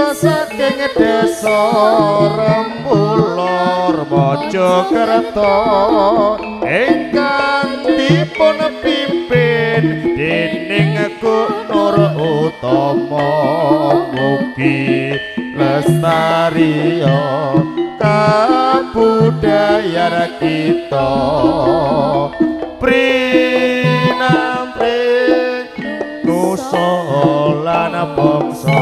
Mijil saking desa Rembulor Mojokerto ingkang dipun pimpin dening Gunur Utama mugi lestariya kabudayan kita prinampe nusa lan bangsa.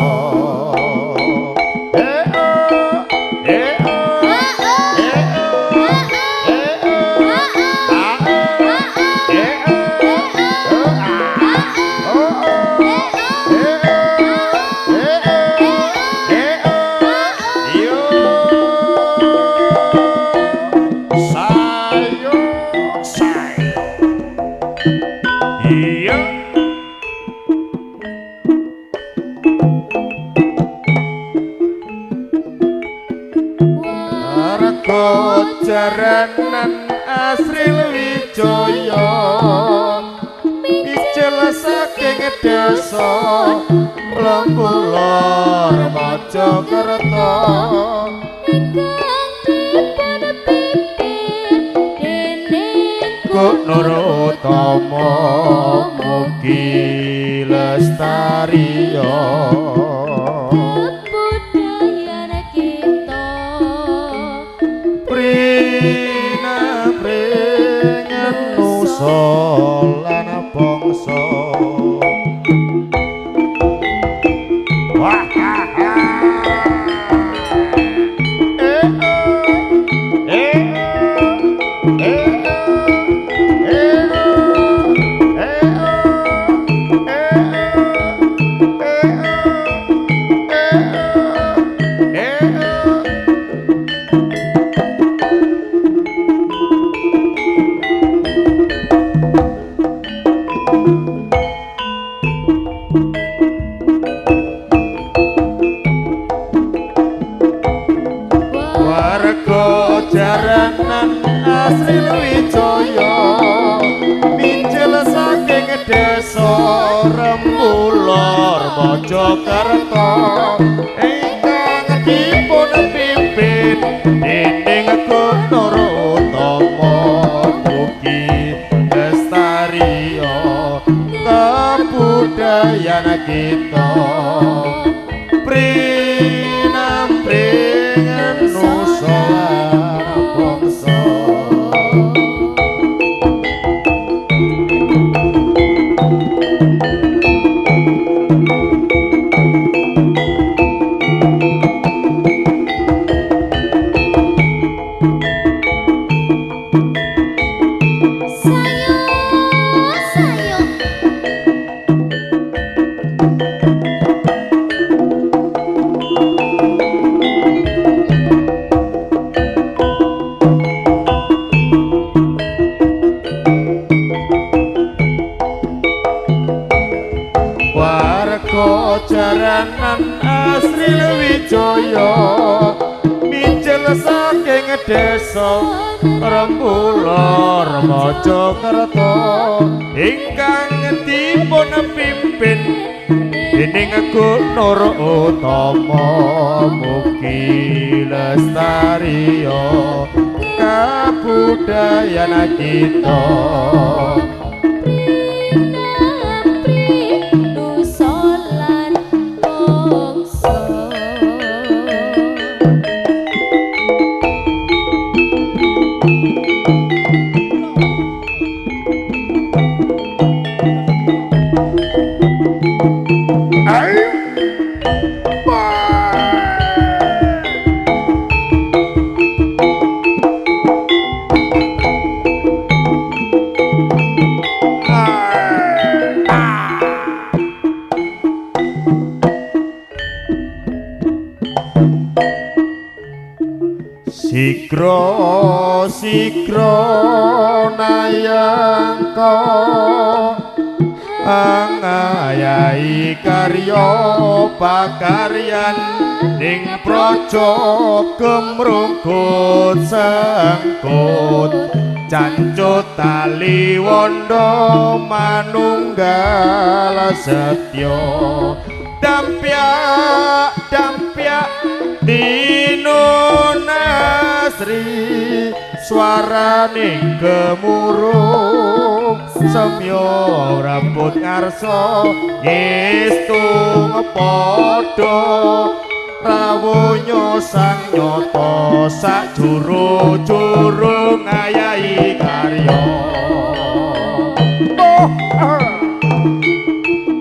Jaranan Asril Wijaya mijil saking desa Lembulor Mojokerto ingkang dipun pimpin dening Gunur Utama mugi lestariya kabudayan kita prinapringan nusa lan bangsa. Wah ha ha. Eh eh eh eh eh eh eh. Warga jaranan Asril Wijaya mijil saking desa Rembulor Mojokerto ingkang dipun pimpin dening Gunur Utama mugi lestariya kabudayan kita prinampe nusa bangsa. Sayo sayo Warga jaranan Asril Wijaya mijil saking desa Rembulor Mojokerto ingkang dipun pimpin dening Gunur Utama mugi lestariya kabudayan kita prinapri nusa lan bangsa. Sigra sigra nayangka angayahi karya pakaryan ning praja gemrungkut sengkut cancut tali wanda manunggal setya dampyak dampyak. Swaraning gemuruh semyo rambut ngarsa ngestu padha rawuhnya sang nyata sak juru-juru ngayahi karya. Oh,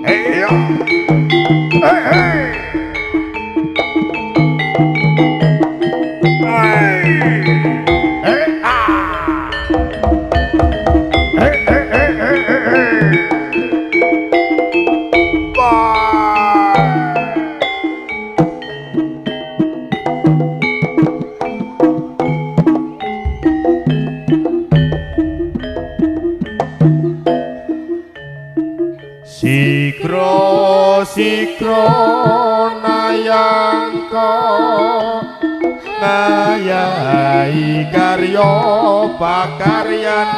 eh, eh, eh. Sikro sikro nayangka ngayahi karya pakaryan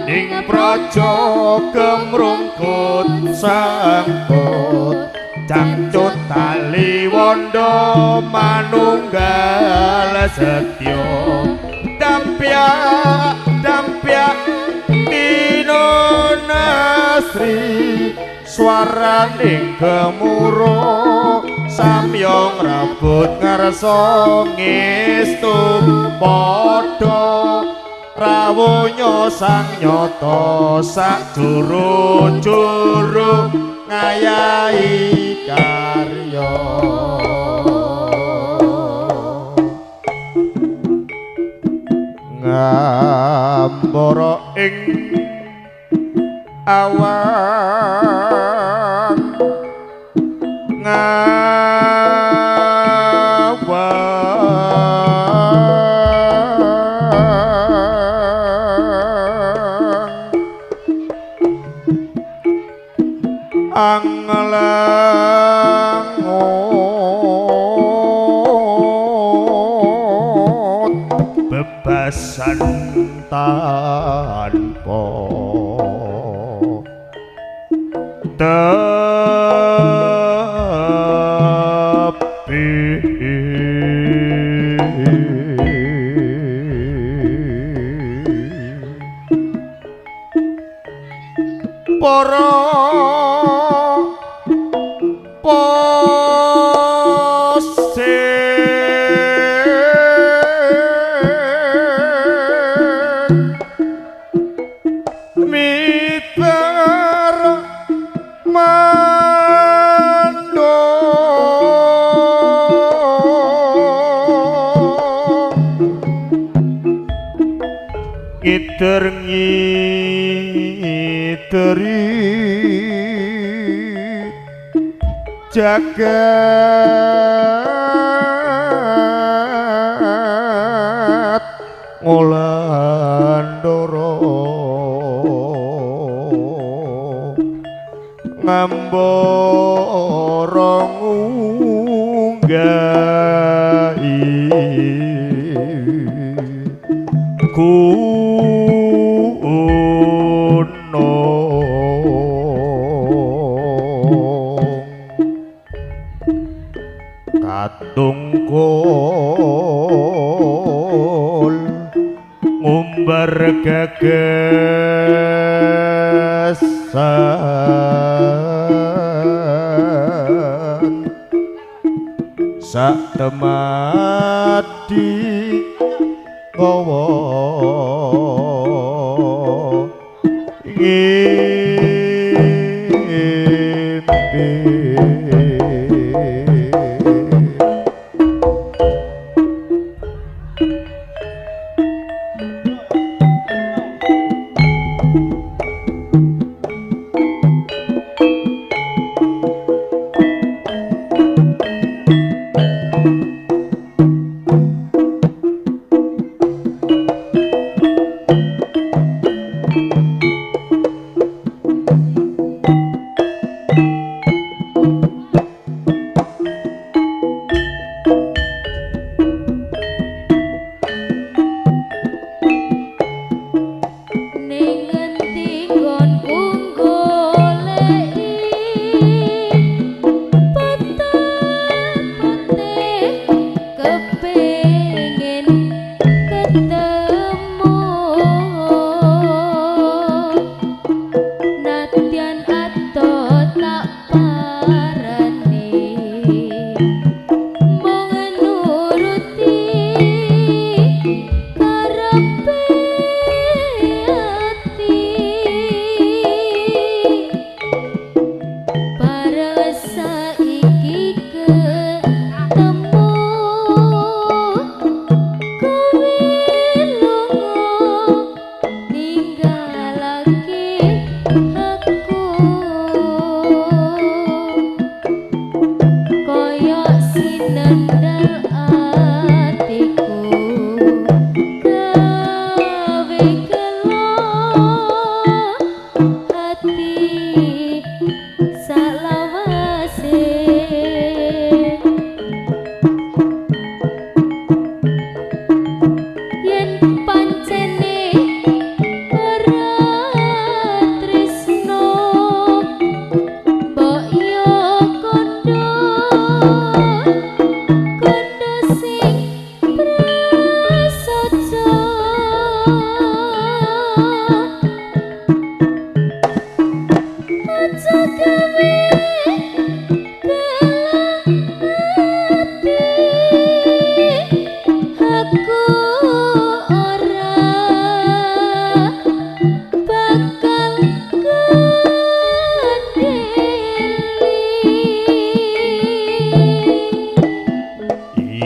ning praja gemrungkut sangkut cangcut tali wanda manunggal setya dampyak dampyak dina nasri swaraning gemuruh samyong rebut ngarsa ngestu padha rawuhnya sang nyata sak juru-juru ngayahi karya. Ngambara ing awang ngawang anglengut bebasan tanpa tepi. Para posing miter mando ngiter ngiteri jagat ngulandara ngambara ngunggahi gunung katungkul ngumbar gagasan sak temati gawa ngimpi.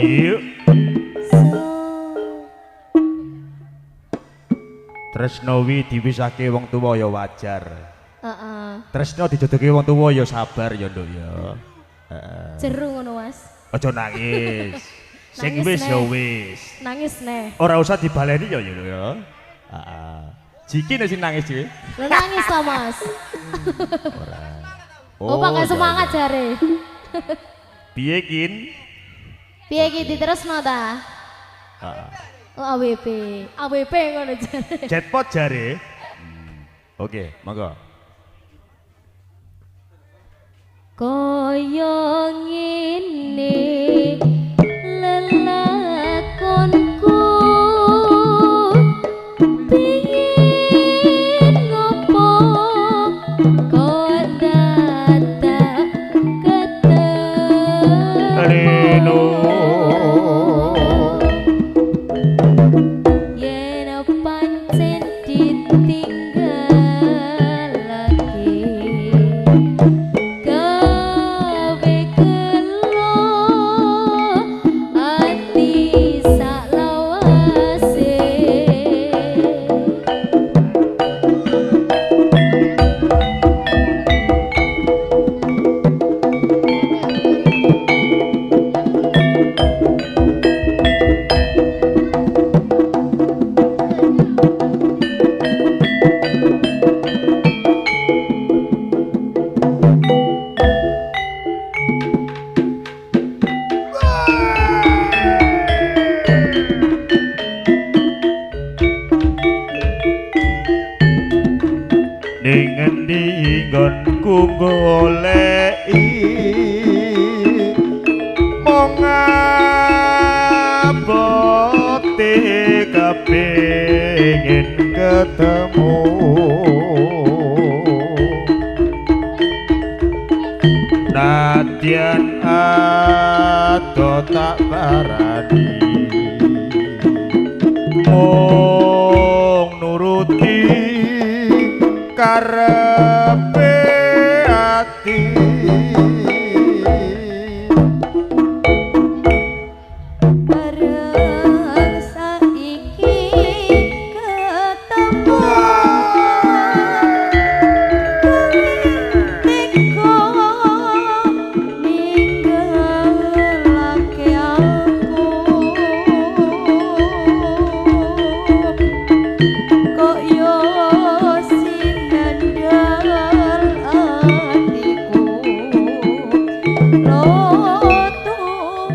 Yuk. Tresno wi diwisake wong tuwa ya wajar. Heeh. Tresno dijodohke wong tuwa ya sabar ya, Nduk ya. Heeh. Jeru ngono, Mas. Aja nangis. Sing wis ya wis. Nangis neh. Ora usah dibaleni ya, Nduk ya. Heeh. Jiki nek sing nangis dhewe. Lho nangis ta, Mas? Ora. Oh, pakai semangat jare. Piye kin? Piye iki diterusno ta? Heeh. Oh, AWP. AWP ngono jare. Jetpot jare. Oke, monggo. Kaya ngene lelakonku piye ngopo kok dadak ketemu yen pancen ditinggalake gawe gelo ati saklawase. Ning endi nggonku goleki mung abote kepengin ketemu. Nadyan ado tak parani mung nuruti karepe ati. Bareng saiki ketemu teko ninggalake aku kok yo sinandal atiku lotu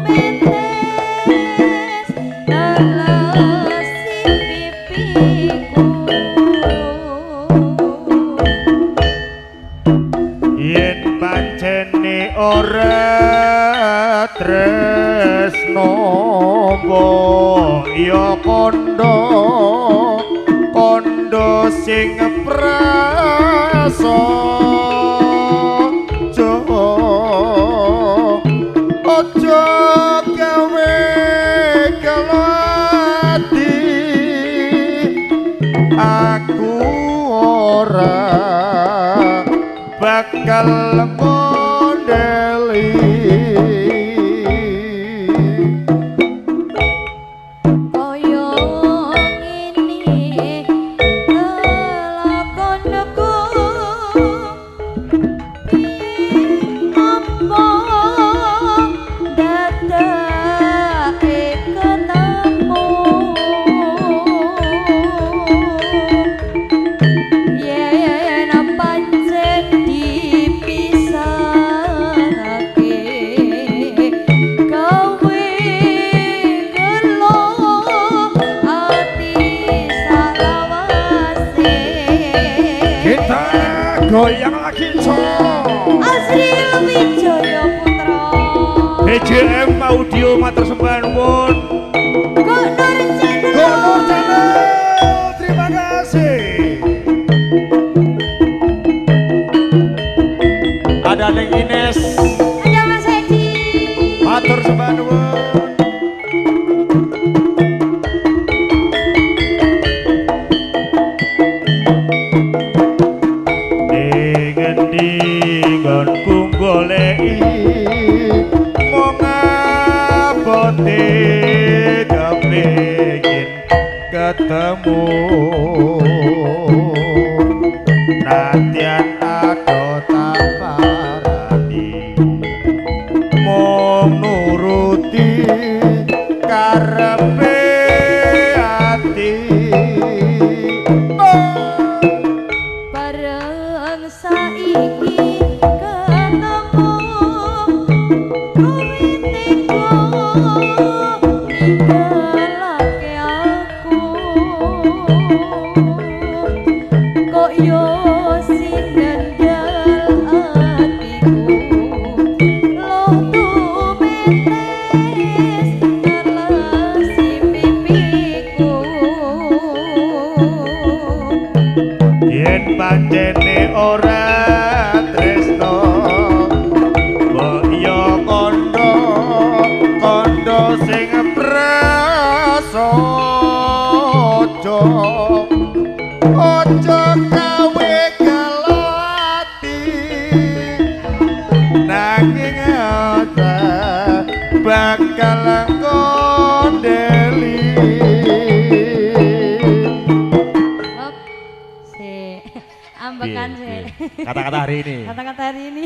metes dalasi pipiku. Yen pancene ora tresno mbok ya kandha kandha sing prasaja aja gawe gelo ati aku ora bakal mondeli. Kaya ngene lelakonku apa dadake ketemu yen pancen dipisahake gawe gelo ati salawase. Kita goyang lagi, Cok. Azril Wijaya Putra. BJM Audio matur sembah nuwun. Go Nur Channel. Go Nur Channel, terima kasih. Ada Neng Ines, Ada Mas Edi. Matur sembah nuwun. Ning endi nggonku goleki mung abote ati kepingin ketemu. Nadyan ado tak parani mung nuruti karepe ati. Bareng saiki ketemu kowe tega ninggalake aku, kok yo sinendal atiku lo tumetes ngelasi pipiku. Yen pancene ora tresno mbok yo kandha kandha sing prasaja, aja gawe gelo ati nanging aja bakal ngondeli. Hop. Si. Ambekan sih. Kata-kata hari ini. Kata-kata hari ini.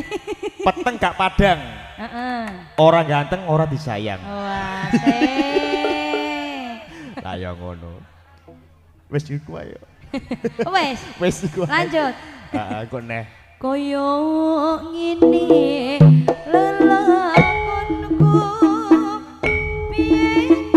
Peteng gak padang. Heeh. Orang ganteng ora disayang. Wah, sih. Lah ya ngono. Wis iku ayo. Wes, Wis iku. Ae. lanjut. Heeh, kok neh. Koyo ngene lelakonku piye.